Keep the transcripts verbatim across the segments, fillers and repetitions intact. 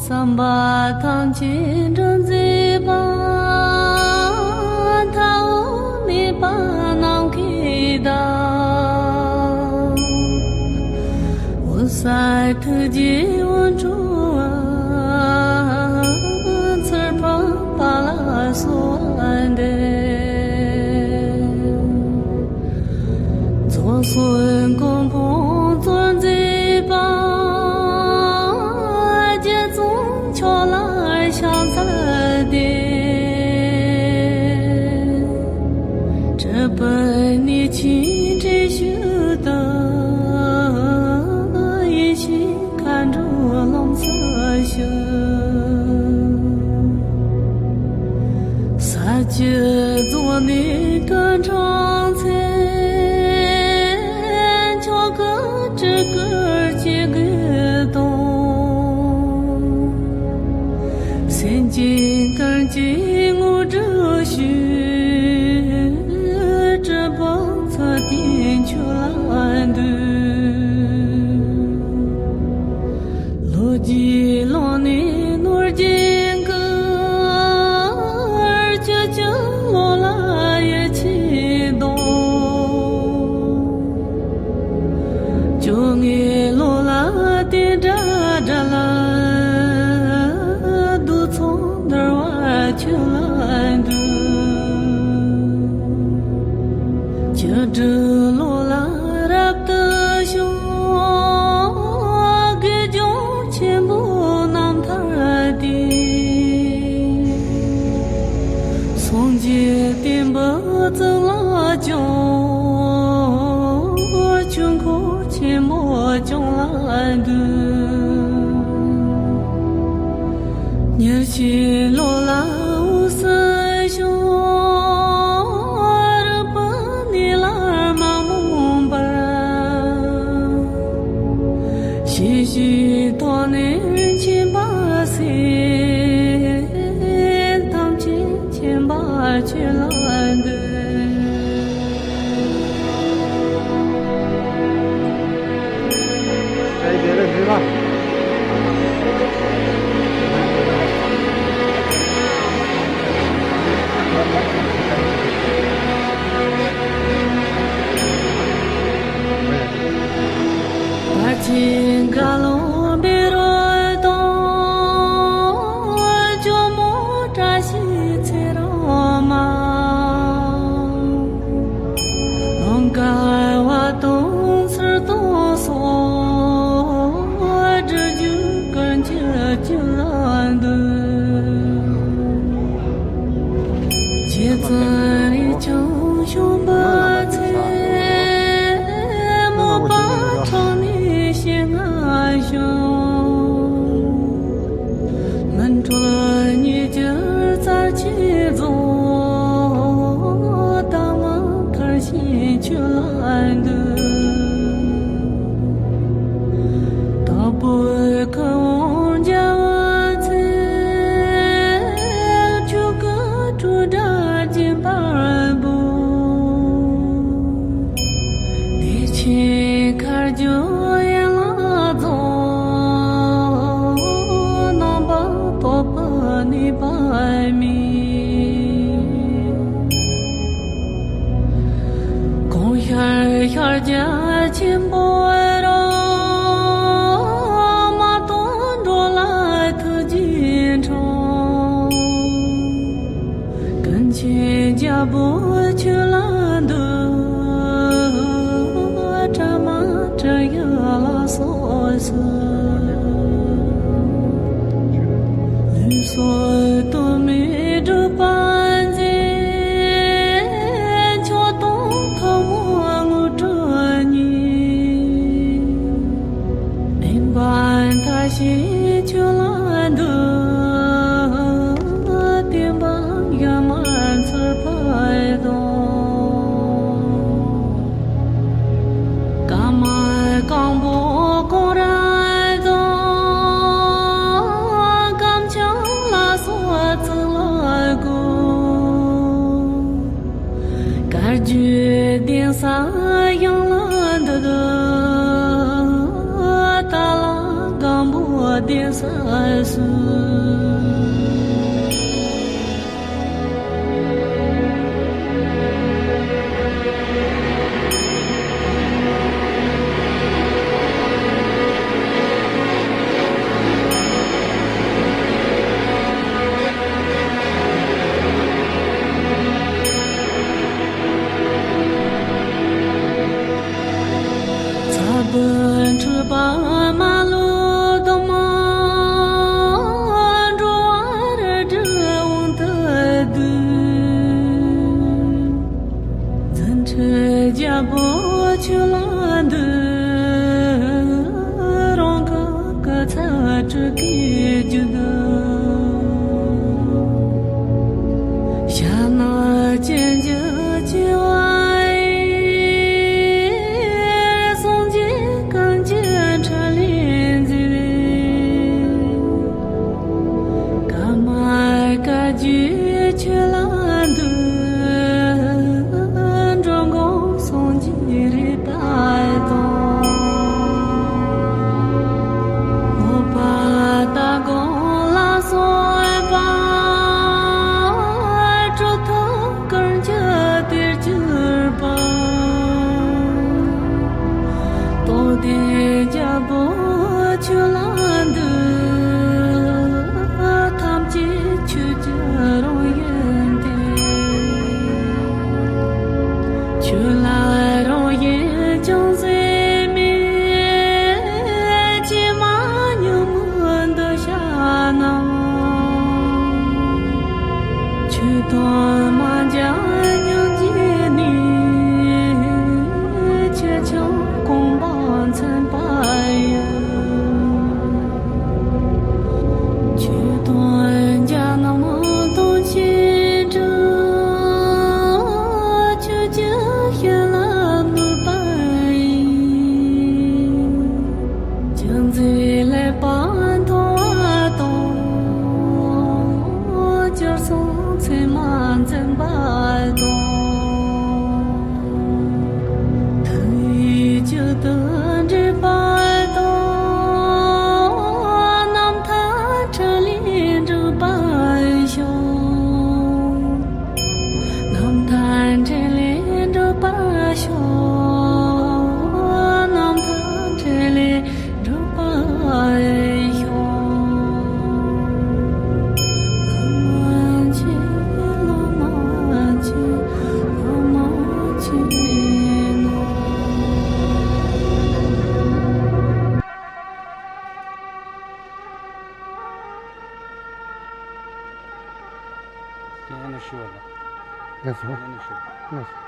བསམ་པ་ཐམས་ཅད་འགྲུབ་མཛད་པ། མཐའ་དབུས་མེད་པ་ནམ་མཁའི་མཐའ། འོད་གསལ་ཐུགས་རྗེའི་འོད་འཕྲོ་བ། ཚུར་ཕེབས་པ་ལ་གསོལ་བ་འདེབས། རྫོགས་སངས་གོ་འཕང་རྩལ་མཛད་པ། རྗེ་བཙུན་མཆོག་ལ་ཕྱག་འཚལ་ཏེ། སྒྲུབ་པའི་གནས་ཆེན་དྲི་ཤུལ་དུ། ཡེ་ཤེས་མཁའ་འགྲོའི་ལམ་སྲོལ་ཞུ། ས་བཅུ་རྫོགས་ནས་སྐུ་འཁྲུངས་ཚེ། མཆོག་གི་སྤྲུལ་སྐུར་སྐྱེ་དགུ་དང་། སེམས་ཅན་ཀུན་གྱི་དངོས་གྲུབ་ཞུ། སྤྲུལ་པ་ཚུལ་ལྡན་ཁྱོད་ལ་འདུད། ལོ་རྒྱུས་ལོ་ནས་ནོར་རྒྱུན་ཀུན། སྤྱི་ཁྱབ་བློ་ལ་ཡིད་ཆེས་དང་། བཅོ་ལྔའི་ལོ་ལ་དེ་འདྲ་འདྲ་ལ། གདུགས་ཚོགས་འདུལ་བ་ཁྱོད་ལ་འདུད། བཅུ་དྲུག་ལོ་ལ་རབ་ཏུ་བྱུང་། དགེ་སྦྱོང་ཆེན་པོའི་རྣམ་ཐར་དེ། སངས་རྒྱས་བསྟན་པའི་གཙུག་ལག་སྐྱོང་། ཆོས་འཁོར་ཆེན་མོ་སྐྱོང་ལ་འདུད། ཉེར་བཞི་ལོ་ལ་འོད་གསལ་བྱུང་། རིག་པའི་གནས་ལ་མ་རྨོངས་པར། ཤེས་བཞིན་ཐོག་ནས་མཁྱེན་པ་གསལ། ཐམས་ཅད་མཁྱེན་པ་ཁྱོད་ལ་འདུད། བར་ཆད་རྒ་ལོ་བཻ་རོ་དང་། ཇོ་མོ་བཀྲ་ཤིས་ཚེ་རིང་མ། ལང་ཀ་བ་དང་གསེར་གདུང་སོགས། སྒྲུབ་བརྒྱུད་ཀུན་གྱི་ཁྱོད་ལ་འདུད། རྗེ་བཙུན་རས་ཆུང་བྱོན་པའི་ཚེ། མོས་པ་ཁྲོ་ནས་ཞལ་སྔ་བྱོན། མི་འཕྲོད་ཉེས་གྱུར་རྩ་ཆེན་རྫོགས། དམ་ལ་མཐར་ཕྱིན་ཁྱོད་ལ་འདུད། དྭགས་པོའི་ཁུ་བོ་འཇའ་བའི་ཚལ། ཆོས་སྐུ་སྤྲོས་བྲལ་སྦྱིན་པར་འབུལ། བདེ་ཆེན་མཁའ་སྤྱོད་ཡན་ལག་རྫོགས། རྣམ་པར་རྟོག་པའི་ནུས་པ་མེད། གང་ཤར་ཤར་རྒྱ་ཆེན་པོའི་རོལ། མ་དང་འགྲོ་ལ་ཐུགས་རྗེས་འཕྲོག། ཀུན་མཁྱེན་རྒྱལ་པོ་ཁྱོད་ལ་འདུད། དྲི་མ་དྲི་ཡི་ལ་སོགས་སུ། ལུས་སྲོག་དོན་མེད་སྒྲུབ་པ་མཛད། མཆོག་དང་ཐུན་མོང་དངོས་གྲུབ་བརྙེས། བསྟན་པ་མཐར་ཕྱིན་ཁྱོད་ལ་འདུད། བསྟན་པ་ཡར་མར་འཚོལ་བར་དང་། ཀ་མ་སྐམ་པོ་ཀོ་ར་དང་། སྐམ་ཆུ་ལ་སོགས་གཙུག་ལག་བཀོད། བཀའ་བརྒྱུད་གདན་ས་ཡང་ལ་འདུད། ཏཱ་ལ་སྒམ་པོ་ བདེ་ས་སུ། ཚ་བོ་འཁྲུལ་པ་མ་ལུས་དུ་མ། འགྲོ་བ་རི་དྲུག་དབང་དུ་བསྡུས། འཛིན་ཁྲི་རྒྱལ་པོ་ཁྱོད་ལ་འདུད། རང་གི་སྐུ་ཚེ་སྤྲུལ་སྐུའི་རྒྱུད་དུ། ཞྭ་ནག་ཅན་གྱི་བཅུ་པ་ཡིས། སངས་རྒྱས་ཀུན་གྱི་ཁྲི་ལས་མཛེས་པའི། ཀརྨ་བཀའ་བརྒྱུད་ཆོས་ལ་འདུད། འགྲོ་མགོན་སངས་རྒྱས་རིག་པ་དང་། ལོག་པ་ལྟ་སྒོམ་ལ་སོགས་པ། གྲུབ་ཐོབ་ཀུན་གྱི་གཏེར་གྱུར་པ། རྟོགས་ལྡན་རྒྱལ་པོ་ཁྱོད་ལ་འདུད། ཐམས་ཅད་ཆོས་ཀྱི་རང་བཞིན་ཏེ། ཆོས་ལ་རང་བཞིན་ཅུང་ཟད་མེད། ཀྱེ་མ་ཉོན་མོངས་འདུ་ཤེས་རྣམས། ཆོས་དང་མ་བྱ་སྙིང་རྗེ་ནི། ཆེ་ཆུང་གོམ་པ་མཚན་པ་ཡི། ཆོས་དང་བྱ་རྣམས་སྟོང་ཕྱིར་གྲོལ། ཆོས་ཀྱི་བྱིན་རླབས་ནུས་པ་ཡིས། ཅུང་ཟད་ལེགས་པར་མཐོང་བ་དང་། སྤྱིར་གསུང་ཚད་མ་འཛིན་པ་དང་། ཐུགས་ཡིད་གཅིག་ཏུ་འདྲེས་པ་དང་། རྣམ་ཐར་ཕྲིན་ལས་འགྲུབ་པར་ཤོག། རྣམ་ཐར་ཕྲིན་ལས་འགྲུབ་པར་ཤོག། རྣམ་ཐར་ཕྲིན་ལས་འགྲུབ་པར་ཤོག། བླ་མ་མཆོད། བླ་མ་མཆོད། བླ་མ་མཆོད་ནོ། ལགས་སོ། ལགས་སོ།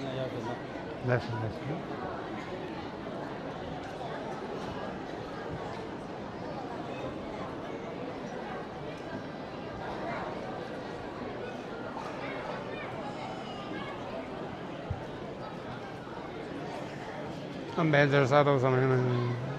ལགས་སོ། ལགས་སོ། ཨ་འབད་རྩོལ་ས་ཐོག་ཙམ་ཡིན་ན།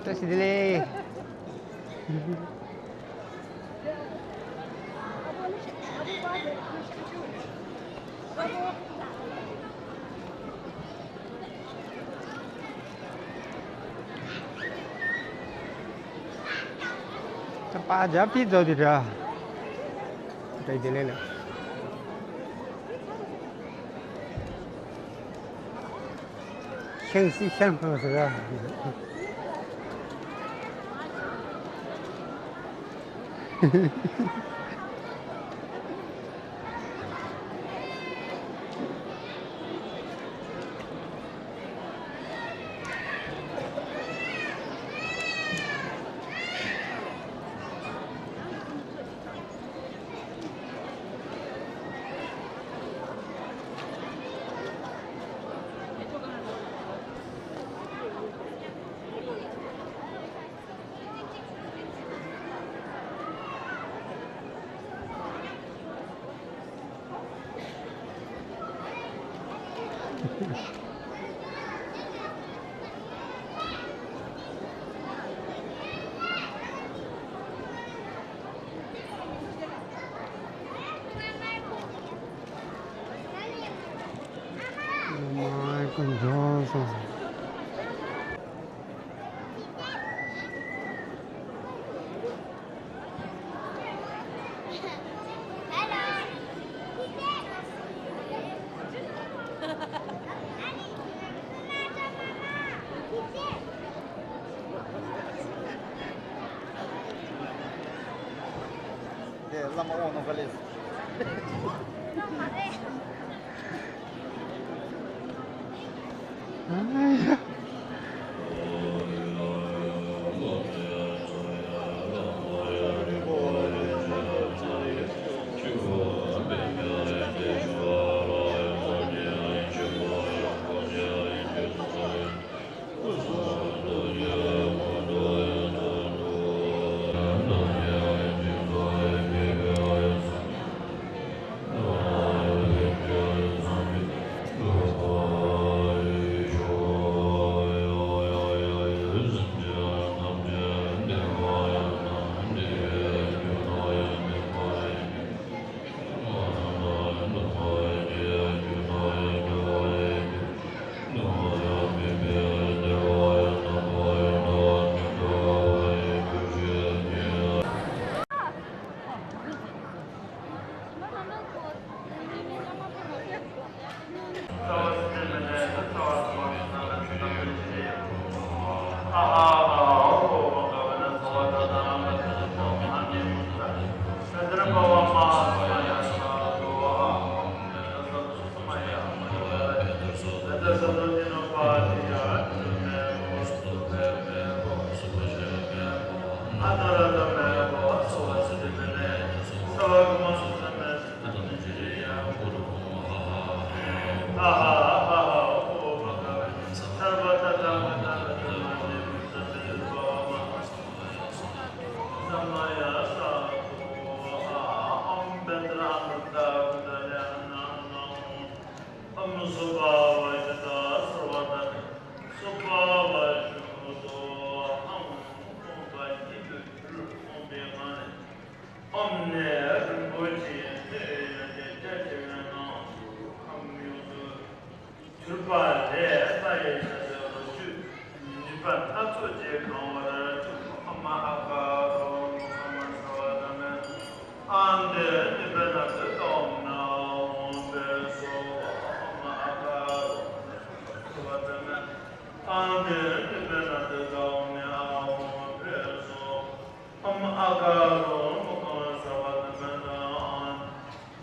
བཀྲ་ཤིས་བདེ་ལེགས། ད་པ་རྒྱབ་ཕྱི་རྫོགས་དེ་འདྲ། བཀྲ་ཤིས་བདེ་ལེགས་ལགས། ཤང་སི་ཤང་ཧང་ཟེར་ར། མ་ཀུན་སྦྱོར་སོང་། དེ་བླ་མ་དབང་ནོ་ག་ལེ།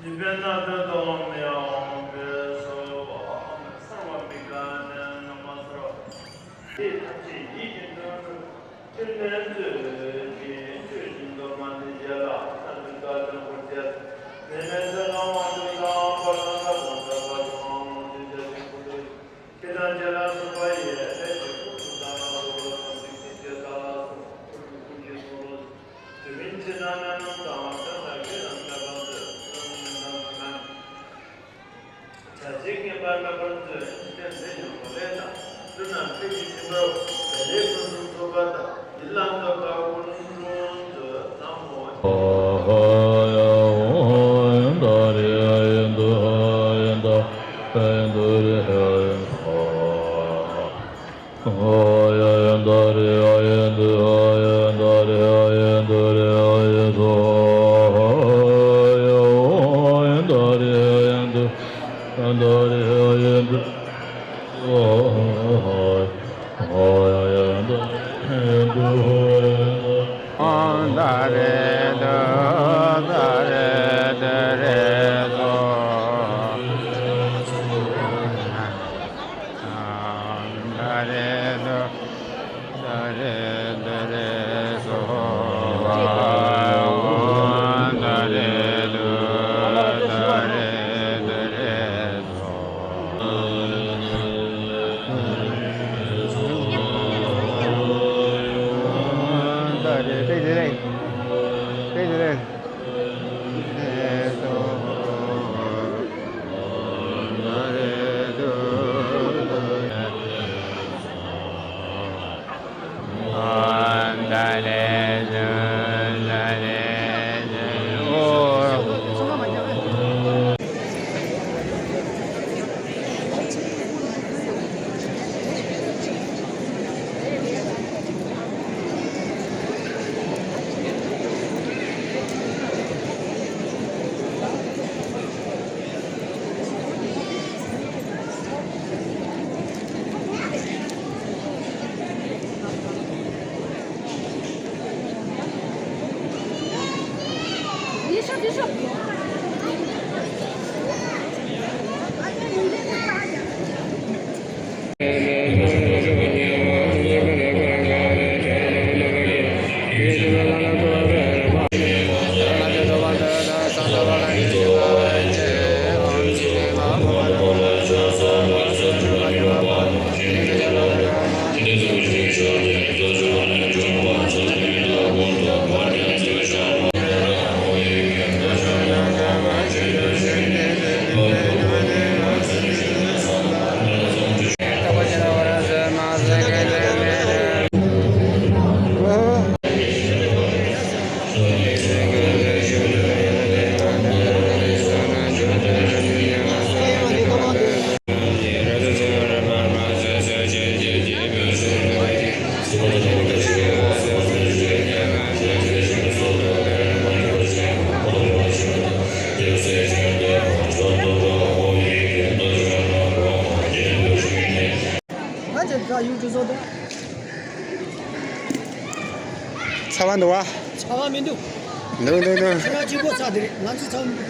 སྤྱི་ཕན་སྣ་དོན་དང་མི་འོང་པའི་སོལ་བ་གསང་བ་མི་དགའ་ནས་ནང་མ་སོར་བ། དེ་ཐམས་ཅད་ཡིད་ཀྱི་དོན་དུ་ཕྲིན་ལས་མཛོད་ཅིག་ཆོས་ཀྱི་མདོ་མ་ནི་རྒྱལ་ལ་ས་འདི་དགའ་སྟོན་གོ་རྒྱལ། མེ་མེ་ཚེ་ལ་དབང་དུ་བཏང་བར་ལ་ལ་དང་ད་བ་དང་དབང་མོ་དུ་རྒྱལ་ཞིང་ཀུན་ཏུ། ཁྱེད་དང་ཁྱེད་ལ་སོགས་པ་ཡི་ལས་ཀྱི་ཕུགས་སུ་བཏང་ལ་སོགས་པ་དང་འཇིག་རྟེན་གྱི་བདག་ལ་སོགས་པ་ཀུན་གྱི་གསུང་རབ། དུས་མིན་ཕྱི་ནང་གནས་རྣམས་དང་བསྟན་ལ་དགེ་དང་གནས་པ་འདི་བསམ་མིན་དང་མཐུན་མ། བྱ་བྱེད་ངན་པ་རྣམ་པར་འཛོལ་འཇིག་རྟེན་འདི་ཡང་མ་ལས་དང་། ཀུན་ནས་ཕུགས་ཀྱི་ཁྱིམ་པར་བདེ་ལེགས་ཕུན་སུམ་ཚོགས་པ་དང་། ཡིད་ལ་འདོད་པ་ཀུན་འགྲུབ་མཛོད། ན་མོ། ང་ཚོ་ད་ཡུལ་དུ་བཟོ་དང་། ཚ་བ་འདུག་བ། ཚ་བ་མི་འདུག་འདུག་འདུག་འདུག་ཁྱེད་རང་གཅིག་པོ་ཚ་དེ་རེད། ང་ཚོ་ཚ་བ་མི་འདུག་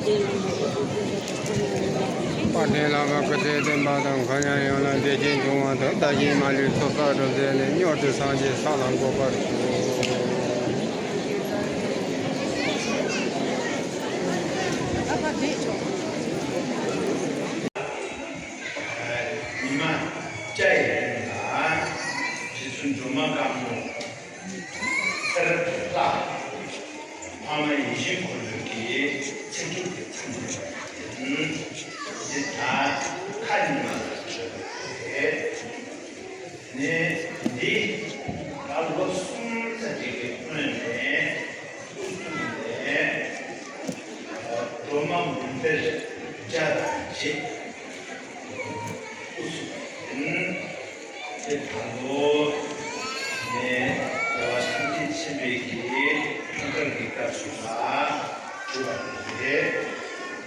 དཔལ་ལྡན་ལྷ་མོ་སྐུ་ཚེ་བརྟན་པ་དང་། འཁོར་ཡང་ཡོངས་ལ་བདེ་སྐྱིད་འབྱུང་བ་དང་། བདག་གི་མ་ལུས་ཚོགས་བསགས་སྒྲུབ་བྱས་ནས། མྱུར་དུ་སངས་རྒྱས་ས་ལ་འགོད་པར་ཤོག། ཉི་མ་བརྒྱ་ཡི་རིང་ལ་རྗེ་བཙུན་སྒྲོལ་མ་དཀར་མོ་ཚེ་རབས་ཀྱི་ལྷ། འཕགས་མ་ཡིད་བཞིན་འཁོར་ལོའི་གི་ཚེ་སྒྲུབ་ཀྱི་མཚམས་བཅད་པ་ཡིན། འདི་ད་ཁ་ཉི་མ་ལ་བརྗོད་པ་རེད། ནས་འདི་ད་ལོ་གསུམ་ཙམ་ཅིག་གི་སྔོན་ནས་ཨུ་ཚུགས་ནས་སྒྲོལ་མ་མུན་སེལ་བརྒྱ་དང་བརྒྱད། ཨུ་ཚུགས་ཡིན། དེ་དང་པོ་ནས་རྒྱལ་བ་ཐམས་ཅད་མཁྱེན་པའི་གི་འཁྲུངས་སྐར་གྱི་སྐབས་སུ་ལ་གྲུབ་པ་རེད།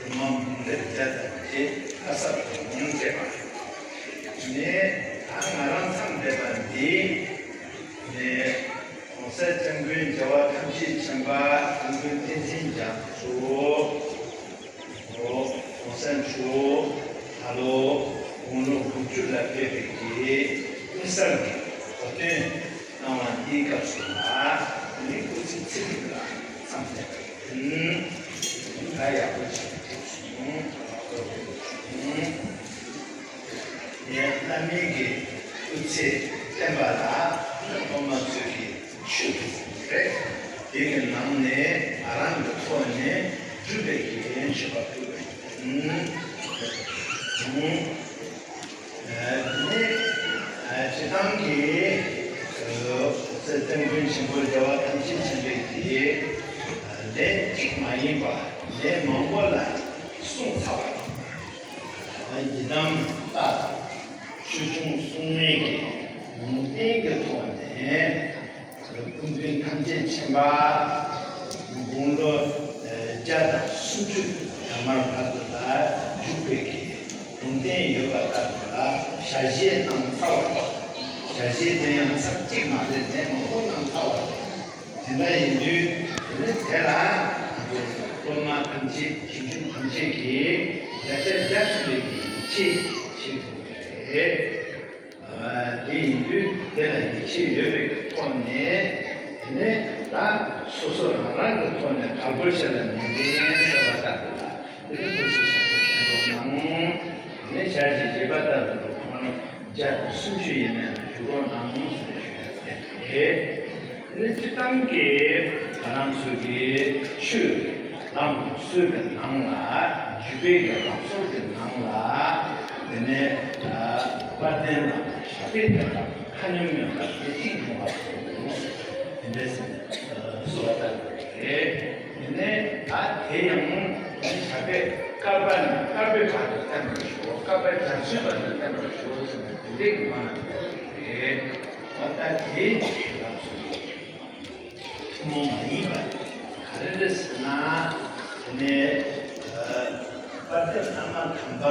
སྒྲོལ་མ་མུན་སེལ་བརྒྱ་དང་བརྒྱད་ཁ་གསབ་དུ་མུན་བཅད་པ་རེད། ནས་ད་ང་རང་མཚམས་བསྡད་པ་འདི་ནས་གོང་ས་སྐྱབས་མགོན་རྒྱལ་བ་ཐམས་ཅད་མཁྱེན་པ་སྐུ་མདུན་བསྟན་འཛིན་རྒྱ་མཚོ། ཨོ། གོང་ས་མཆོག་ད་ལོ་དགུང་ལོ་དགུ་བཅུ་ལ་ཕེབས་པའི་གི་དབུ་གསར་གྱི་གོ་སྟོན་གནང་བ་འདིའི་སྐབས་སུ་ལ་ནི་སྐུ་ཚེ་ཚེ་རིང་ལ་མཚམས་བསྡད་པ་ཡིན། ད་ཡག་པོ་ཞིག་ཐེབས་སོང་། ངས་བླ་མའི་གི་སྐུ་ཚེ་བརྟན་པ་ལ་སློབ་མ་ཚོས་ཀྱི་ཆོས་ཕུལ་རེད། དེ་གི་ནང་ནས་ང་རང་གི་ཐོག་ནས་སྒྲུབ་པའི་གི་མཆོད་པ་ཕུལ་བ་ཡིན། ཨུམ། ཨ་ནི་ཨ་སྤྱི་བཏང་གི་ཨ་སྐྱབས་མགོན་ཆེན་པོ་རྒྱལ་བ་ཐམས་ཅད་མཁྱེན་པའི་གི་ལན་གཅིག་མ་ཡིན་པ་ལན་མང་པོ་ལ་གསུངས་ཚར་བ་ཡིན། ཡི་དམ་ལྟ་དང་ཆོས་སྐྱོང་སྲུང་མའི་གི་ལུང་བསྟན་གྱི་ཐོག་ནས་སྐུ་མདུན་ཐམས་ཅད་མཁྱེན་པ་དགུང་ལོ་བརྒྱ་དང་སུམ་ཅུ་ཐ་མར་བར་དུ་ལ་བཞུགས་པའི་གི་ལུང་བསྟན་ཡོད་པ་ལྟར་དུ་ལ་ཞལ་བཞེས་གནང་ཚར་བ་དང་། ཞལ་བཞེས་དེ་ཡང་ཚར་གཅིག་མ་རེད། ལན་མང་པོ་གནང་ཚར་བ་རེད། དེ་འདྲ་ཡིན་དུས་དེ་ནི་དེ་ལ་ང་ཚོ་སློབ་མ་ཐམས་ཅད་ཞིང་ཆེན་ཐམས་ཅད་ཀྱིས་བརྒྱ་ཆ་བརྒྱ་ཐུབ་པའི་ཡིད་ཆེས་བྱེད་དགོས་པ་རེད། ཨ་དེ་ཡིན་དུས་དེ་ལ་ཡིད་ཆེས་ཡོད་པའི་ཐོག་ནས་དེ་ནས་ད་སོ་སོ་རང་རང་གི་ཐོག་ནས་དགའ་པོ་བྱས་ལ་ནན་ཏན་བྱས་པ་ལྟར་དུ་ལ་དེ་ནས་ཐུགས་རྗེ་ཆེན་པོ་མཁྱེན་རོགས་གནང་། དེ་ནས་ཞལ་གྱིས་བཞེས་པ་ལྟར་དུ་ཁོང་རྣམས་བརྒྱ་དང་སུམ་ཅུ་ཡས་མས་ལ་བཞུགས་རོགས་གནང་ཞེས་ཞུ་ཡ་ཡིན། དེ་ནི་སྤྱིར་བཏང་གི་ང་རང་ཚོ་གི་ཆོས་ལམ་སྲོལ་གྱི་ནང་ལ་བརྒྱུད་པའི་གི་ལམ་སྲོལ་གྱི་ནང་ལ་དེ་ནས་དཔལ་ལྡན་དང་ཞབས་པད་བརྟན་པ་ཁ་སྙོམས་སྙོམས་པ་བདེ་སྐྱིད་འབྱུང་བ་སོགས་དེ་འདྲ་ཟེར་ནས་གསོལ་བ་བཏབ་ཡོད་པ་རེད། དེ་ནས་ད་དེ་ཡང་ཞབས་པད་བསྐལ་པ་ནས་བསྐལ་པའི་བར་དུ་བརྟན་པར་ཤོག་བསྐལ་པ་བརྒྱ་ཚོའི་བར་དུ་བརྟན་པར་ཤོག་ཟེར་ནས་དེ་འདྲའི་གི་སྨོན་ལམ་བཏབ་ཡོད་པ་རེད། འོ་ད་དེའི་ལམ་སྲོལ་ཐུན་མོང་མ་ཡིན་པ་ག་རེ་རེད་ཟེར་ན། དེ་ནས་དཔལ་ལྡན་བླ་མ་དམ་པ་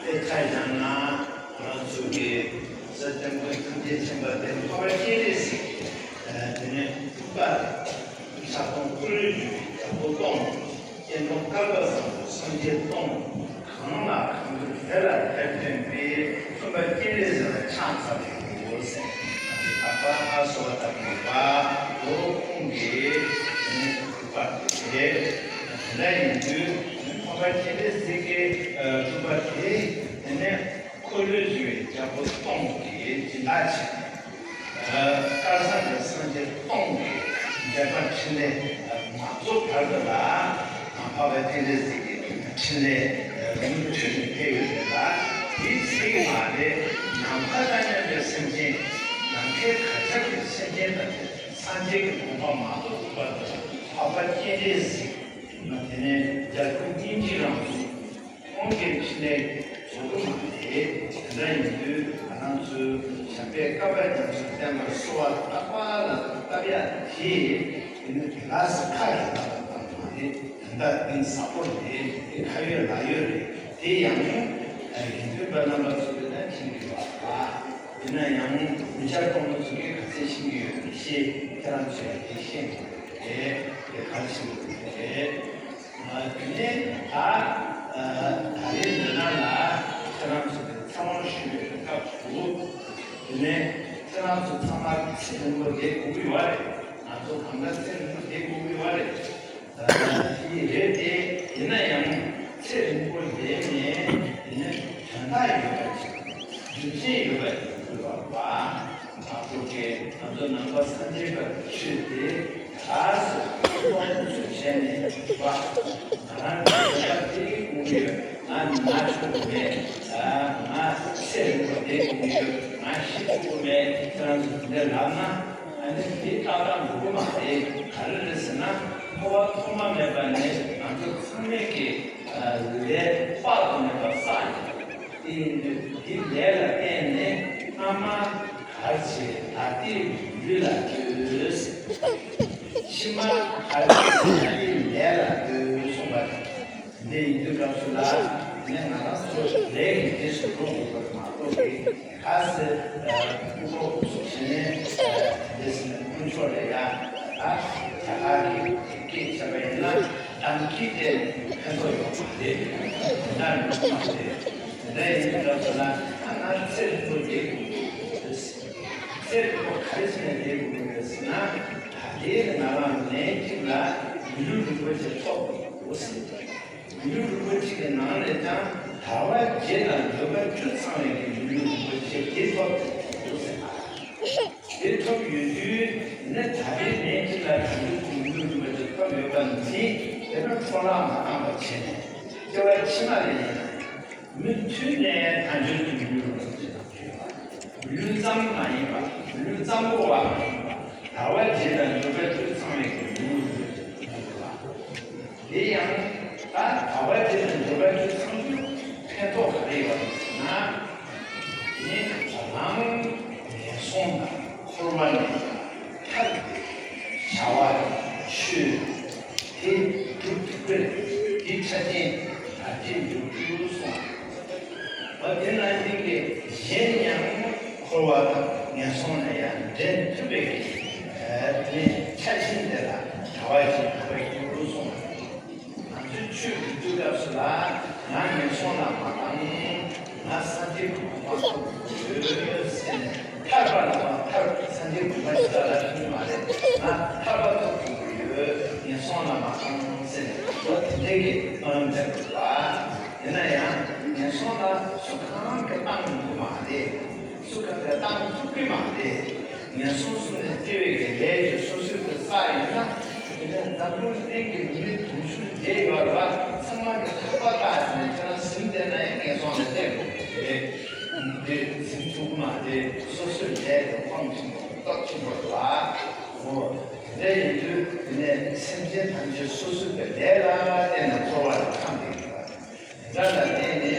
དེ་ཁ་བཞག་ན་ང་ཚོ་གི་སྐྱབས་མགོན་ཐམས་ཅད་མཁྱེན་པ་དེ་འཕགས་པ་སྤྱན་རས་གཟིགས་དེ་ནས་ཐུབ་པ་ཕྱག་སྟོང་འཁོར་ལོས་སྒྱུར་བའི་རྒྱལ་པོ་སྟོང་། སྐྱེ་འགྲོ་བསྐལ་པ་བཟང་པོ་སངས་རྒྱས་སྟོང་། གང་ལ་གང་འདུལ་དེ་ལ་དེར་སྟོན་པའི་སྟོན་པ་སྤྱན་རས་གཟིགས་ལ་ཕྱག་འཚལ་བའི་གི་འོད་ཟེར་ང་ཚོས་དག་པ་གསོལ་བ་བཏབ་དགོས་པ་ལོ་ཁོང་གིས་དེ་ནས་གྲུབ་པ་དེ་དེ་འདྲ་ཡིན་དུས་འཕགས་པ་སྤྱན་རས་གཟིགས་ཀྱི་གྲུབ་པ་དེ་དེ་ནས་འཁོར་ལོས་སྒྱུར་བའི་རྒྱལ་པོ་སྟོང་གིས་སྦྱིན་བདག་བྱས། བསྐལ་བཟང་གི་སངས་རྒྱས་སྟོང་གི་མཛད་པ་འཕྲིན་ལས་མ་རྫོགས་བར་དུ་ལ་འཕགས་པ་སྤྱན་རས་གཟིགས་ཀྱི་འཕྲིན་ལས་མུ་མཐུད་ནས་ཕེབས་ཡོད་པ་ལ། དེའི་ཚེ་གི་མ་རེད། ནམ་མཁའ་དང་མཉམ་པའི་སེམས་ཅན། ནམ་མཁའི་གར་ཁྱབ་ཀྱི་སེམས་ཅན་དང་སངས་རྒྱས་ཀྱི་གོ་འཕང་མ་རྫོགས་བར་དུ་འཕགས་པ་སྤྱན་རས་གཟིགས་དེ་ནས་རྒྱལ་ཁམས་སྙིང་རྗེ་རང་གཟུགས། ཁོང་གི་འཕྲིན་ལས་རྫོགས་པ་མ་རེད། དེ་འདྲ་ཡིན་དུས་ང་རང་ཚོའི་ཞབས་པད་བསྐལ་པ་རྒྱ་མཚོར་བརྟན་པར་གསོལ་བ་བཏབ་པ་ལ་བཏབ་ཡ་དེ་དེ་ནི་དེ་ལ་སི་ཁ་ཡི་ལ་བཏབ་པ་མ་རེད། དེ་འདྲ་གཏིང་ཟབ་པོ་རེད། དེ་ཁ་ཡོད་ལག་ཡོད་རེད། དེ་ཡང་དགེ་འདུན་པ་རྣམ་པ་ཚོ་ལ་ན་མཁྱེན་གྱི་ཡོད་པ། ཡིན་ན་ཡང་མི་སྐྱ་ཕོ་མོ་ཚོ་གིས་ག་ཚད་ཤེས་ཀྱི་ཡོད་མེད་ཤེས། ཁྱེད་རང་ཚོས་ཡང་དེ་ཤེས་དགོས་རེད། དེ་གལ་ཆེན་པོ་རེད། དེ་ནས་ད་ད་རེས་འདི་ན་ལ་ཁྱེད་རང་ཚོ་གི་ཚེ་དབང་ཞུ་བའི་སྐབས་སུ། དེ་ནས་ཁྱེད་རང་ཚོ་ཚང་མ་ཚེ་རིང་པོ་བསྡད་དགོས་ཀྱི་ཡོད་རེད། ང་ཚོ་གང་འདྲ་ཚེ་རིང་པོ་བསྡད་དགོས་ཀྱི་ཡོད་རེད། དེ་རེད་དེ། ཡིན་ན་ཡང་ཚེ་རིང་པོ་བསྡད་ནས་དེ་ནས་དོན་དག་ཡོད་པ་ཅིག་རྒྱུ་མཚན་ཡོད་པ་ཅིག་དགོས་པ་བ། ང་ཚོ་གི་ང་ཚོ་ནང་པ་སངས་རྒྱས་པ་ཆོས་དེ་ག་སེ་ཁོང་ཚོས་བྱས་ནས་བ། ང་རང་གི་དོན་དག་དེ་གི་དགོས་ཀྱི་ཡོད། ང་ན་ཆོག་གི་མེད། ང་ཚེ་རིང་པོ་བསྡད་དགོས་ཀྱི་ཡོད། ང་ཤི་དགོས་ཀྱི་མེད། ཁྱེད་རང་ཚོ་དེ་འདྲ་ལབ་ན། ཨ་ནི་དེ་ཏག་ཏག་འགྲོ་གི་མ་རེད། ག་རེ་རེད་ཟེར་ན། འཁོར་བ་ཐོག་མ་མེད་པ་ནས་ང་ཚོ་ཚང་མས་ཀྱི་ལས་དཔག་ཏུ་མེད་པ་བསགས་ཡོད། དེ་ཡིན་དུས་དེ་ལས་ལ་བརྟེན་ནས། སྔ་མ་གར་བྱེད་ད་ལྟའི་ལུས་ལ་ལྟོས་ཟེར། ཕྱི་མ་གར་བྱེད་ད་ལྟའི་ལས་ལ་ལྟོས་གསུངས་པ་རེད། འདི་ཡིན་དུས་སྐབས་སུ་ལ་ནི་ང་རང་ཚོ་ལས་ཀྱི་རྗེས་སུ་འགྲོ་དགོས་པར་མ་གཏོགས་ཀྱི་ག་སེ་སྐུ་གོ་སྐུ་གཟུགས་བྱས་ནས་འདི་སེ་དཀོན་མཆོག་ལས་ཡ་ད་རྒྱ་གར་གྱི་སྐད་བྱས་པ་ཡིན་ན་གཏམ་གྱི་སྟེང་ཕན་ཐོགས་ཡོང་བ་རེད། དེ་འདྲ་མི་འདུག་མ་རེད། དེ་འདྲ་ཡིན་དུས་སྐབས་སུ་ལ་ད་ང་ཚེ་རིང་པོ་བསྡད་དགོས་ཀྱི་ཡོད་རེད། ཚེ་རིང་པོ་ག་རེ་བྱས་ནས་བསྡད་དགོས་ཀྱི་ཡོད་ཟེར་ན། ད་ལྟའི་ང་རང་ནད་གཅིག་ལ་མི་ལུས་རིན་པོ་ཆེ་ཐོབ་དགོས་ཟེར། མི་ལུས་རིན་པོ་ཆེ་གི་ནང་ནས་ཀྱང་དལ་བ་བརྒྱད་དང་འདོད་པ་བཅུ་ཚང་བའི་གི་མི་ལུས་རིན་པོ་ཆེ་དེ་ཐོབ་དགོས་ཟེར་བ། དེ་ཐོབ་ཡོད་དུས་ནི་ད་ལྟའི་ནད་གཅིག་ལ་དལ་བ་བརྒྱད་ཀྱི་མི་ལུས་རིན་པོ་ཆེ་ཐོབ་ཡོད་པ་འདི་དེ་ནི་འཕྲོ་བརླག་མ་བཏང་བ་བྱས་ནས་སྐྱེ་བ་ཕྱི་མ་ལ་ཡིན་ན། མུ་མཐུད་ནས་དལ་འབྱོར་གྱི་ལུས་རིན་པོ་ཆེ་དང་བྲལ་བ། ལུས་ཙམ་མ་ཡིན་པ། ལུས་ཙམ་པོ་བ་མ་ཡིན་པ། དལ་བ་བརྒྱད་དང་འདོད་པ་བཅུ་ཚང་བའི་གི་ལུས་རིན་པོ་ཆེ་དང་བྲལ་བ། དེ་ཡང་ད་དལ་བ་བརྒྱད་དང་འདོད་པ་བཅུ་ཚང་རྒྱུ་ཕན་ཐོགས་ག་རེ་ཡོད་ཟེར་ན། དེ་ནི་རང་ངན་སོང་དང་འཁོར་བ་ནས་ཐར་ཏེ་བྱ་བ་ཆོས་དེ་སྒྲུབ་ཐུབ་པས་དེའི་ཆ་རྐྱེན་དར་རྒྱས་འགྲོ་རྒྱུ་གསུངས། འོ་དེ་ནང་བཞིན་གྱི་གཞན་ཡང་འཁོར་བ་དང་ངན་སོང་ལ་ཡང་འདྲེན་ཐུབ་པའི་དེ་ཆ་རྐྱེན་དེ་ལ་དལ་བ་ཞེས་བྱ་བའི་རྒྱུ་གསུངས། ང་ཚོས་ཆོས་སྒྲུབ་དུས་སྐབས་སུ་ལ་ང་ངན་སོང་ལ་མ་བཏང་། ང་སངས་རྒྱས་གོ་འཕང་ཐོབ་དགོས་ཟེར་ནས་ཐར་པ་ལ་མ་ཐར། སངས་རྒྱས་གོ་འཕང་ཇི་ལྟར་ལ་ཐུབ་ཀྱི་མ་རེད། ང་ཐར་པ་ཐོབ་དགོས་ཀྱི་ཡོད། ངན་སོང་ལ་མ་བཏང་ཟེར་ནས་འོ་དེ་འདྲའི་གི་སྨོན་ལམ་འདེབས་དགོས་པ། ཡིན་ན་ཡང་ངན་སོང་ལ་སུ་གང་གིས་བཏང་ཐུབ་མ་རེད། སུ་གང་གིས་བཏང་ཐུབ་ཀྱི་མ་རེད། ངན་སོང་གསུམ་ནས་སྐྱེ་བའི་གི་ལས་ཀྱི་སོ་སོའི་གི་བསགས་ཡོད་ན། དེ་ནས་འཛམ་བུ་གླིང་གི་མི་དུང་ཕྱུར་བརྒྱད་ཡོད་རེད་པ། ཚང་མ་གི་ཐག་པ་བཏགས་ནས་ཁྱེད་རང་ཟིན་བསྡད་ན་ཡང་ངན་སོང་ལ་སླེབས་འགྲོ་གི་རེད། དེ་ཟིན་ཐུབ་ཀྱི་མ་རེད། སོ་སོའི་ལས་དེ་ཁོང་ཆེན་པོ་སྟོབས་ཆེན་པོ་རེད་པ། འོ། དེ་འདྲ་ཡིན་དུས་དེ་ནས་སེམས་ཅན་ཐམས་ཅད་སོ་སོའི་གི་ལས་ལ་བརྟེན་ནས་འཁོར་བ་ལ་འཁྱམས་བསྡད་ཡོད་པ། དེ་ལ་བརྟེན་ནས་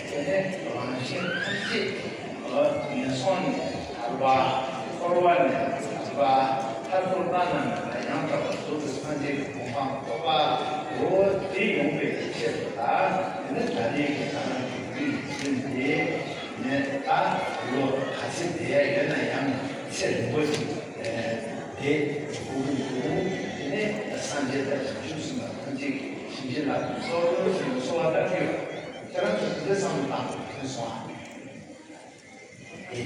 དེ་ནས་རང་གཞན་ཐམས་ཅད་ངན་སོང་ནས་ཐར་བ། འཁོར་བ་ནས་ཐར་བ། མཐར་ཐུག་བླ་ན་མེད་པ་ཡང་དག་པར་རྫོགས་པའི་སངས་རྒྱས་ཀྱི་གོ་འཕང་ཐོབ་པ། འོ་དེ་ཡོང་བའི་ཆེད་དུ་ལ་དེ་ནས་ད་རེས་ཀྱི་ང་རང་གི་ལུས་ཡིད་བཞིན་དེ་ནས་ད་ལོ་ག་ཚོད་བསྡད་ཡ་ཡོད་ན་ཡང་ཚེ་རིང་པོ་ཅིག་དེ་དགོས་ཀྱི་འདུག་དེ་ནས་སངས་རྒྱས་དང་བྱང་ཆུབ་སེམས་དཔའ་ཐམས་ཅད་ཀྱིས་བྱིན་གྱིས་བརླབ་ཏུ་གསོལ་ཟེར་ནས་གསོལ་བ་བཏབ་ཀྱི་ཡོད། ཁྱེད་རང་ཚོ་དེ་འདྲ་བསམ་བློ་བཏང་དགོས་སོང་ཨ། ཨེ།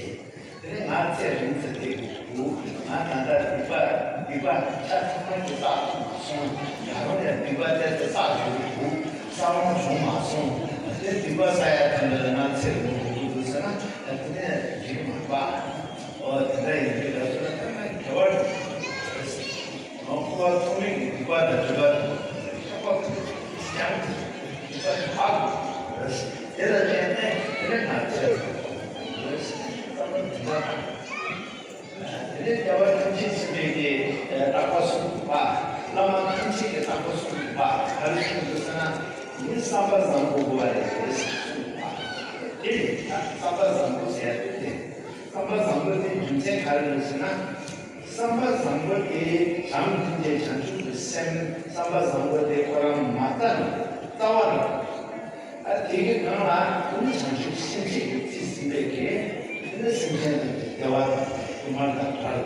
དེ་ནས་ང་ཚེ་རིང་ཙམ་བསྡད་དགོས་འདུག་ང་ད་ལྟ་སྡིག་པ་སྡིག་པ་ཆ་ཚང་མ་གྱི་བསགས་ཐུབ་མ་སོང་། ད་རུང་ཡང་སྡིག་པ་ཏོག་ཙམ་བསགས་དགོས་ཀྱི་འདུག་བསགས་མ་བྱུང་མ་སོང་། དེ་སྡིག་པ་བསགས་ཡ་ཐམས་ཅད་ལ་ང་ཚེ་རིང་པོ་འགྲོ་དགོས་འདུག་ཟེར་ན་ད་དེ་ནས་འགྲིག་མ་རེད་པ། ཨོ་དེ་འདྲ་ཡིན་དུས་ད་གཟོད་ད་ང་དགེ་བ་འོ་འཁོར་བ་ཐོག་མེད་ཀྱི་སྡིག་པ་དང་སྒྲིབ་པ་དང་ཁྱབ་པ་ཀྱང་སྡིག་པ་དག་དེ་ལ་བརྟེན་ནས་དེ་ནས་ང་ཚེ་རིང་པོ་འགྲོ་དགོས་ཟེར་ནས་བསམ་བློ་འདི་འདྲ་བཏང་། དེ་ནས་རྒྱལ་བ་ཐམས་ཅད་མཁྱེན་པའི་གི་བརྟག་པ་གསུམ་པ། བླ་མ་ཐམས་ཅད་ཀྱི་བརྟག་པ་གསུམ་པ་ག་རེ་གསུངས་འདུག་ཟེར་ན། མི་བསམ་པ་བཟང་པོ་དགོས་པ་རེད་ཟེར་གསུངས་པ། དེ་ནི་བསམ་པ་བཟང་པོ་ཟེར་ཡ་དེ་རེད། བསམ་པ་བཟང་པོ་དེ་རྒྱུ་མཚན་ག་རེ་རེད་ཟེར་ན། བསམ་པ་བཟང་པོ་དེ་བྱམས་སྙིང་རྗེ་བྱང་ཆུབ་ཀྱི་སེམས། བསམ་པ་བཟང་པོ་དེ་ཁོ་རང་མ་བརྟགས་ནས་ལྟ་བ་རེད། ཨ་དེ་གི་ནང་ལ་ཀུན་བྱང་ཆུབ་སེམས་བསྐྱེད་ཀྱི་རྩིས་ཟིན་པའི་གེགས་དེ་ནི་སེམས་ཅན་དང་བདེ་བ་དང་སྡུག་བསྔལ་དང་བྲལ།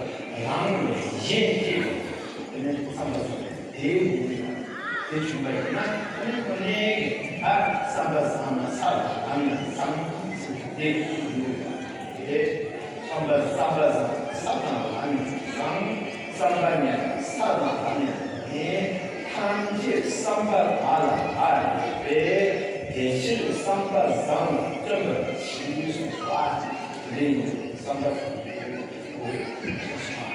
རང་ལས་གཞན་གཅེས་པའི་དེ་ནི་བསམ་པ་བཟང་པོ་དེའི་འོག་ནས་ དེ་བྱུང་བ་ཡིན་ན་ཨ་ནི་ཁོ་ནའི་གི་ཨ་བསམ་པ་བཟང་ན་ས་དང་ལམ་ཡང་བཟང་ཟེར་གྱི་དེ་ཡོད་པ་རེད། བསམ་པ་བསམ་པ་བཟང་ན་ས་དང་ལམ་ཡང་བཟང་། བསམ་པ་ངན་ན་ས་དང་ལམ་ཡང་ངན། ཐམས་ཅད་བསམ་པ་དག་ལ་བདག་ཡོད་པས། དེ་ཕྱིར་བསམ་པ་བཟང་ལ་བརྩོན་པར་གྱིས་གསུངས་པ། དེ་ཡིན་བསམ་པ་བཟང་པོའི་འོས་ཤེས་སོ།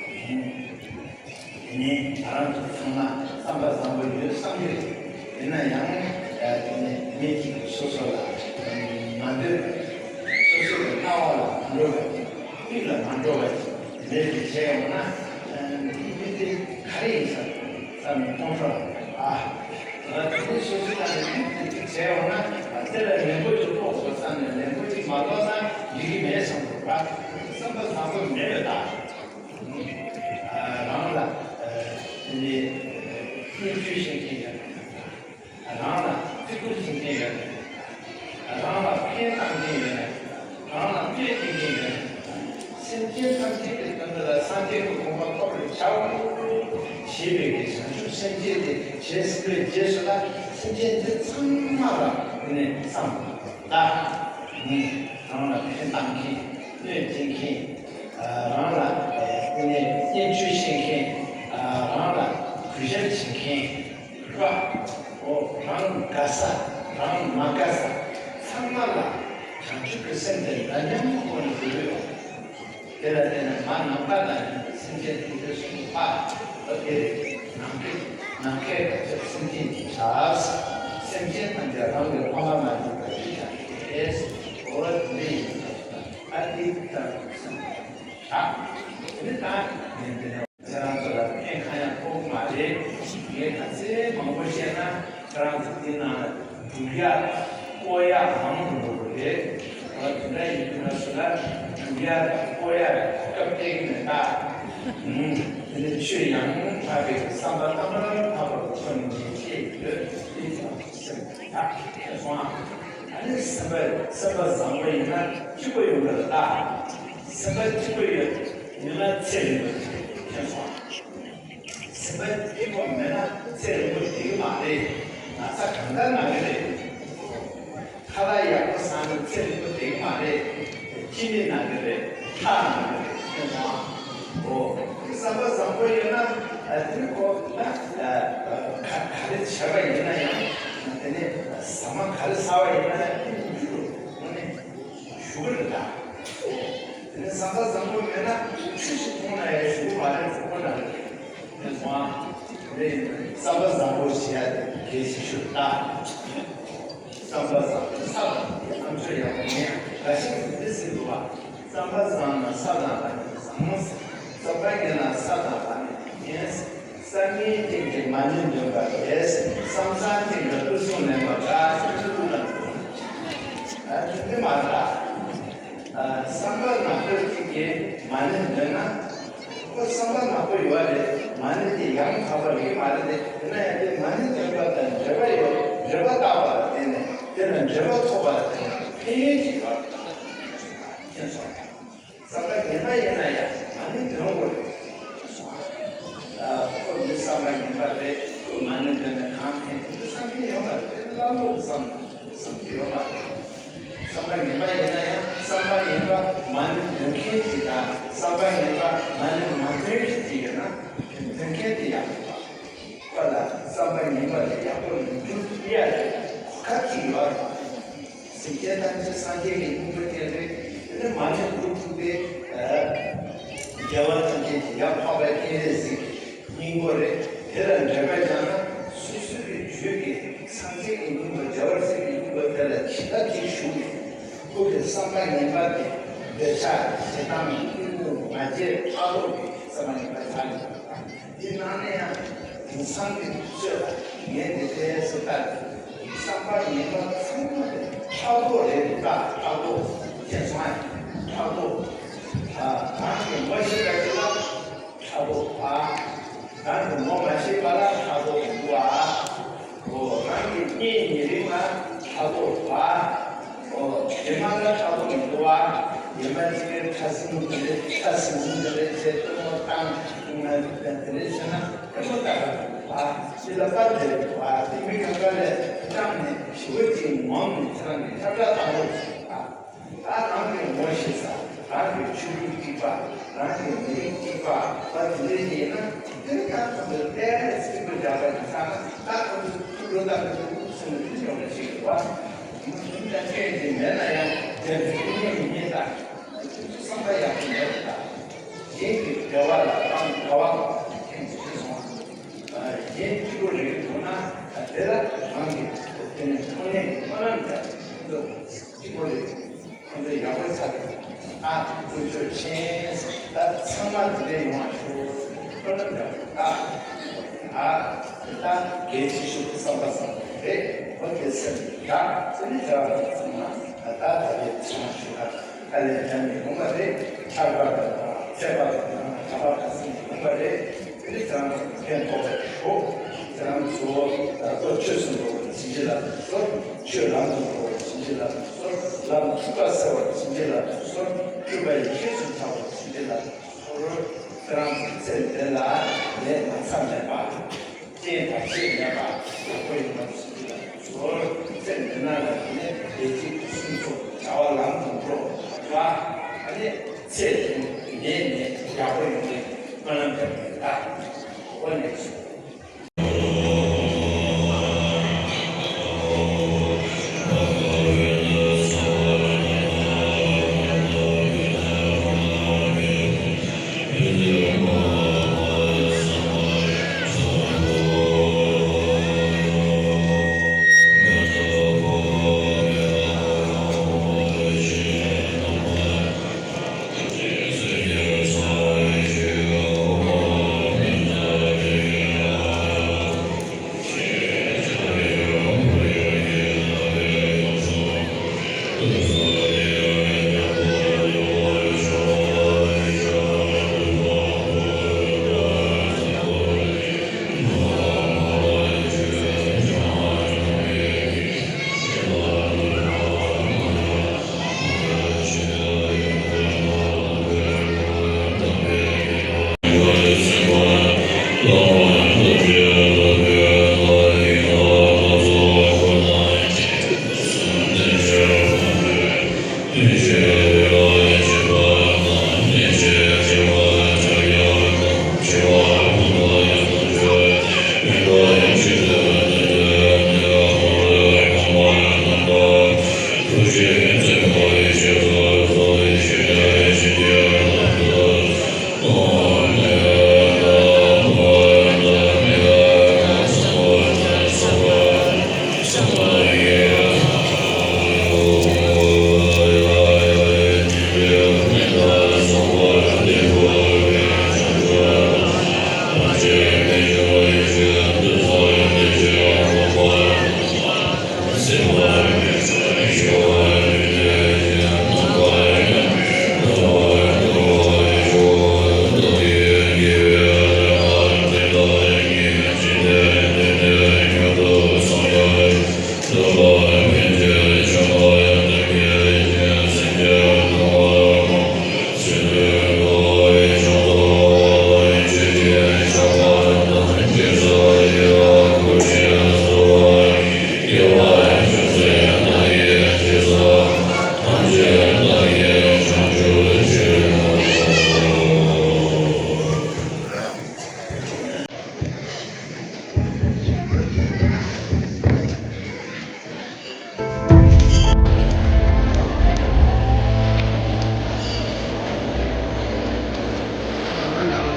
དེ་ནས་ང་རང་ཚོ་ཚང་མ་བསམ་པ་བཟང་པོ་ཡོད་བསམ་གྱི་རེད། ཡིན་ན་ཡང་དེ་ནས་མི་གཅིག་གིས་སོ་སོ་ལ་མ་འདོད། སོ་སོ་གི་སྣང་བ་ལ་མ་འགྲོ་བ་ཅིག་དམིགས་ལ་མ་འགྲོ་བ་ཅིག་དེ་འདྲ་ཅིག་བྱས་ཡོང་ན་འདི་མི་དེ་ག་རེ་ཡིན་ས་བསམ་ནས་མཐོང་ཤོག་ཨ། དེ་ནས་སོ་སོའི་ནང་ནས་དམིགས་དེ་ཅིག་བྱས་ཡོང་ན་དེ་ལ་ནན་པོ་ཅིག་ཕོག་དགོས་བསམ་ནས་ནན་པོ་ཅིག་མ་ཕོག་ན་འགྲིག་གི་མེད་བསམ་དགོས་པ། བསམ་པ་བཟང་པོ་མེད་པ་དང་། རང་ལ་དེ་ནས་བརྙས་བཅོས་བྱེད་མཁན་ཡོད་ན། རང་ལ་བརྩི་བཀུར་བྱེད་མཁན་ཡོད་ན། རང་ལ་ཕན་བཏགས་མཁན་ཡོད་ན། རང་ལ་བསྟོད་བྱེད་མཁན་ཡོད་ན། སེམས་ཅན་ཐམས་ཅད་ཀྱི་དོན་དུ་ལ་སངས་རྒྱས་ཀྱི་གོ་འཕང་ཐོབ་པར་བྱའོ་ཞེས་པའི་གི་བྱང་ཆུབ་སེམས་བསྐྱེད་དེ་བྱས་ཟིན་པའི་རྗེས་སུ་ལ་སེམས་ཅན་དེ་ཚང་མ་ལ་དེ་ནས་བསམ་ད། རང་ལ་ཕན་བཏགས་མཁན། གནོད་སྐྱེལ་མཁན། རང་ལ་དེ་ནས་བརྙས་བཅོས་བྱེད་མཁན། རང་ལ་གུས་ཞབས་བྱེད་མཁན། རེད་པ། འོ་རང་དགའ་ས་རང་མ་དགའ་ས་ཚང་མ་ལ་བྱང་ཆུབ་ཀྱི་སེམས་དེ་འདྲ་མཉམ་དུ་ཁོ་ནས་འདུག་ཡོད། དེ་ལ་བརྟེན་ནས་མ་ནམ་མཁའ་ལ་ཡོད་པའི་སེམས་ཅན་ཐམས་ཅད་སོང་བ། འོ་དེ་རེད། ནམ་མཁའི་ནམ་མཁའི་བར་ཆད་སེམས་ཅན་གྱི་ཆགས། སེམས་ཅན་ཐམས་ཅད་རང་གི་ཕ་མ་མ་ཡིན་པ་ཅིག་ཀྱང་ཡོད། འོ་དེ་འདྲ་ཡིན་པ་ཨ་ཏི་ལྟར་སེམས་ཆགས། དེ་ནི་ད་ངས་འདི་ནས། ཁྱེད་རང་ཚོ་ལ་ཕན་གང་ཡང་ཐོགས་ཀྱི་མ་རེད། ངས་ད་ཚེ་མང་པོ་བཤད་ན་ཁྱེད་རང་ཚོ་འདི་ནང་ལ་སྒྲུབ་ཡག་བཀོལ་ཡག་མང་དུ་འགྲོ་གི་རེད། འོ་དེ་འདྲ་ཡིན་དུས་ན་སུ་ལ་སྒྲུབ་ཡག་དང་བཀོལ་ཡག་གོ་སྐབས་སྤྲད་ཀྱི་མེད་ད། ཨུམ། དེ་ནི་ཆོས་ཡང་དག་པའི་བསམ་པ་ལྟ་བུ་རང་ཐག་པར་ཐོན་ནས་ཤེས་ཡོད་དེ་ཙམ་སེམས་ཐག་ཆོད་སོང་ཨ། ཨ་ནི་སེམས་པ་སེམས་པ་བཟང་པོ་ཡིན་ན་སྐྱིད་པོ་ཡོང་གི་རེད་ད། སེམས་པ་སྐྱིད་པོ་ཡོད་ཡིན་ན་ཚེ་རིང་པོ་ཞིག་ཕྱིན་སོང་། སེམས་པ་སྐྱིད་པོ་མེད་ན་ཚེ་རིང་པོ་བསྡད་ཀྱི་མ་རེད། ན་ཚ་གང་འདྲ་ན་གི་རེད། ཁ་ལག་ཡག་པོ་ཟ་ན་ཚེ་རིང་པོ་བསྡད་ཀྱི་མ་རེད། ལྕི་ནད་ན་གི་རེད། ཐག་ན་གི་རེད། ཕྱིན་སོང་། འོ། བསམ་པ་བཟང་པོ་ཡོད་ན་དེ་ནི་ཁོ་ན་ག་ག་རེ་བྱས་པ་ཡིན་ན་ཡང་དེ་ནི་ཟ་མ་ག་རེ་ཟ་བ་ཡིན་ན་ཡང་དེ་ནི་འགྲུབ་དངོས་གནས། ཞུ་གི་རེད་ད། དེ་ནས་བསམ་པ་བཟང་པོ་མེད་ན་ཆུ་ཞིག་འཐུང་ན་ཡང་ཞུ་གི་མ་རེད་ཟེར་གོ་ན་རེད། དེ་སོང་ཨ། དེ་བསམ་པ་བཟང་པོ་ཞེས་ཡ་དེ་གལ་ཆེ་ཤོས་རེད་ད། བསམ་པ་བཟང་པོ་ས་དང་ཨམ་ཅོག་ཡག་པོ་མེད་འགའ་ཞིག་གིས་འདི་ཟེར་འདུག་བ། བསམ་པ་བཟང་ན་ས་དང་ལམ་ཡང་བཟང་ཟེར། བསམ་པ་ངན་ན་ས་དང་ལམ་ཡང་ངན་ཟེར། བསམ་ངན་ཅན་གྱི་མ་ཎི་འདོན་པ་ལས། བསམ་བཟང་ཅན་གྱི་སྐུ་གསུང་ལེན་པ་དགའ་ཟེར་ཚུལ་དུ་བསྟན་འདུག་ཨ་ནི་མ་རེད། བསམ་པ་ནག་པོ་གཅིག་གིས་མ་ཎི་འདོན་ན། ཁོ་བསམ་པ་ནག་པོ་ཡོད་རེད། མ་ཎི་དེ་ཡང་དག་པ་རེད་མ་རེད་དེ། ཡིན་ན་ཡང་དེ་མ་ཎི་འདོན་པ་དང་འབྲེལ་བ་ཡོད། འབྲེལ་བ་བཏགས་པ་ལ་བརྟེན་ནས་དེ་ལ་འབྲེལ་བ་ཐོབ་པ་ལ་བརྟེན་ནས་ཕན་ཡོན་ཅིག་ཡོད་རེད། ཤེས་སོང་། བསམ་པ་ངན་པ་ཡིན་ན་ཡང་མ་ཎི་འདོན་དགོས་རེད། ཨ་ཁོ་འདི་བསམ་པ་ངན་པ་རེད། ཁོ་མ་ཎི་འདོན་ན་གང་ཕན། འདི་བསམ་གྱི་ཡོད་མ་རེད། བླ་མོ་བསམ་བསམ་གྱི་ཡོད་མ་རེད། བསམ་པ་ངན་པ་ཡིན་ན་ཡང་བསམ་པ་ངན་པ་མ་ཎི་འདོན་མཁན་ཅིག་དང་བསམ་པ་ངན་པ་མ་ཎི་མ་འདོན་མཁན་ཅིག་ཡོད་ན་འདོན་མཁན་དེ་ཡག་པོ་རེད། ཁོ་ལ་བསམ་པ་ངན་པ་དེ་ཡག་པོ་ལ་འགྱུར་ཐུབ་ཡ་གོ་སྐབས་ཅིག་ཡོད་རེད། སེམས་ཅན་ཐམས་ཅད་སངས་རྒྱས་ཀྱི་སྙིང་པོ་ཅན་རེད། དེ་ནི་མ་ཎི་འདོན་ཐུབ་པའི་རྒྱལ་བ་ཐམས་ཅད་ཀྱི་ཡབ་འཕགས་པ་སྤྱན་རས་གཟིགས་ཀྱི་སྙིང་པོ་རེད། དེ་ལ་འགྲེལ་པ་སྦྱངས་ན་སོ་སོའི་རྒྱུད་ཀྱི་སངས་རྒྱས་ཀྱི་སྙིང་པོ་རྒྱལ་བ་སྲས་ཀྱི་སྙིང་པོ་དེ་ལ་ཇི་ལྟར་གྱིས་ཞུགས་ནས་ཁོ་གི་བསམ་པ་ངན་པ་དེ་འདོད་ཆགས་ཞེ་སྡང་གཉིད་མུག་ང་རྒྱལ་ཕྲག་དོག་གི་བསམ་པ་ངན་པ་ཆགས་ནས། འདི་ནང་ནས་ཡང་དེང་སང་གི་དུས་ཚོད་ལ་ངས་འདི་ལྟའི་སུ་ལྟར་བསམ་པ་ངན་པ་ཚང་མ་དེ་ཕྲག་དོག་རེད་འདུག་ག་ཕྲག་དོག་ཅེས་སོང་ཡང་ཕྲག་དོག་ཨ་རང་གི་ངོ་ཤེས་པ་ཅིག་ལ་ཕྲག་དོག་པ། རང་གི་ངོ་མ་ཤེས་པ་ལ་ཕྲག་དོག་མི་འདུག་ག་འོ་རང་གི་གཉེན་ཉེ་རིང་ལ་ཕྲག་དོག་པ། འོ་དེ་མ་ལ་ཕྲག་དོག་མི་འདུག་ག་དེ་ མ་ཅིག་གི་ཁྲ་སིམ་དེ་རེད། ཁྲ་སིམ་སིམ་དེ་རེད། ཅེས་སྟོན་མོ་བཏང་། དེ་རེད་ཟེར་ན་སྟོན་མོ་བཏང་ར། ཨ་དེ་ལ་པར་དེ་རེད། ཨ་དེ་མི་གང་ག་ལས་བཏང་ནས་ཞི་བ་ཅིག་ངོམ་ནས་ཁྱེད་རང་གི་ཁྱབ་བསྒྲགས་བཏང་རོགས་ཟེར། ཨ། ད་རང་གི་ངོ་ཤེས་ས། རང་གི་ཆོས་ལུགས་གཅིག་པ། རང་གི་མི་རིགས་གཅིག་པ། ད་དེ་འདྲ་ཡིན་ན་དེ་ནི་ད་ཁོང་ཚོ་ཏོག་ཙམ་སྐྱིད་པོ་རྒྱག་པ་ཡིན་ཙང་ད་ཁོང་ཚོ་ཐུགས་བློ་ཐག་གི་ཐུགས་སེམས་ལ་ཡོང་བ་ཞིག་རེད་བ། ད་སྐད་དེ་མེད་ན་ཡང་དེ་ཚོ་ཉན་ཉན་ད་ཁོང་ཚོ་བསམ་པ་ཡག་པོ་མེད་པ། ད་གཞན་གྱི་འབྲེལ་བ་ལ་དང་འགལ་བ་ཐེངས་གཅིག་སོང་བ། གཞན་སྐྱིད་པོ་རེད་འདུག་ན་དེ་ལ་རང་གི་དེ་ནས་ཐོག་ནས་སྨོན་ལམ་བྱ། སྐྱིད་པོ་རེད། ཁོང་ཚོ་ཡག་པོ་ཚར་ཏེ། ཨ། དཀོན་མཆོག་མཁྱེན། ད་ཚང་མ་དེ་འདྲ་ཡོང་བ་ཤོག། ཁོ་ན་འདྲ་པོ། ཨ། ཨ། ད་གལ་ཆེ་ཤོས་ཀྱི་བསམ་པ་བསམ་པ་རེད། ཁོ་གལ་སྲིད་ད་ཚེ་ནི་བྱ་བ་ཚང་མ་ད་ད་ད་རེད། ཚང་མ་ཤོད་ད། ཨ་ལས་ཀྱང་ནི་ཡོང་བ་རེད། ཆར་པ་དང་ཚད་པ་དང་གྲྭ་པ་དང་སེམས་ཡོང་བ་རེད། དེ་ནི་ཚང་མ་ཕན་ཐོགས་པ་ཤོག། ཚང་མ་གཙོ་བོ་ད་ལྟོ་ཆོས་སུ་འགྲོ་བར་བྱིན་གྱིས་བརླབ་ཏུ་གསོལ། ཆོས་ལམ་དུ་འགྲོ་བར་བྱིན་གྱིས་བརླབ་ཏུ་གསོལ། ལམ་འཁྲུལ་པ་སེལ་བར་བྱིན་གྱིས་བརླབ་ཏུ་གསོལ། འཁྲུལ་པ་ཡེ་ཤེས་སུ་འཆར་བར་བྱིན་གྱིས་བརླབ་ཏུ་གསོལ། ཁྱེད་རང་ཚོའི་ཚེ་འདི་ལ་ནད་ན་ཚ་མེད་པ། རྐྱེན་བར་ཆད་མེད་པ། ཡག་པོ་ཡོང་བར་བྱིན་གྱིས་བརླབ་ཏུ་གསོལ། ཚེ་འདི་ན་ལ་ནི་བདེ་སྐྱིད་ཕུན་སུམ་ཚོགས་བྱ་བ་ལམ་དུ་འགྲོ་བ། ཨ་ནི་ཚེ་འདི་ནད་མེད་ཡག་པོ་ཡོང་བའི་སྨོན་ལམ་རྒྱབ་ནས་ད་འོ་ནས།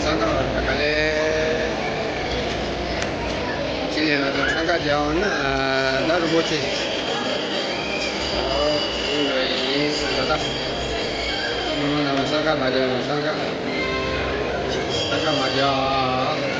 ཚང་ཁ་བ་ག་ལེ། ཅི་ལས་ང་ཚོ་ཚང་ཁ་རྒྱག་འོང་ན་ད་རུ་པོ་ཆེ། ཨོ་ཡིན་ཟེར་ད། ང་ཚང་ཁ་མ་རྒྱག་ང་ཚང་ཁ། ཚང་ཁ་མ་རྒྱག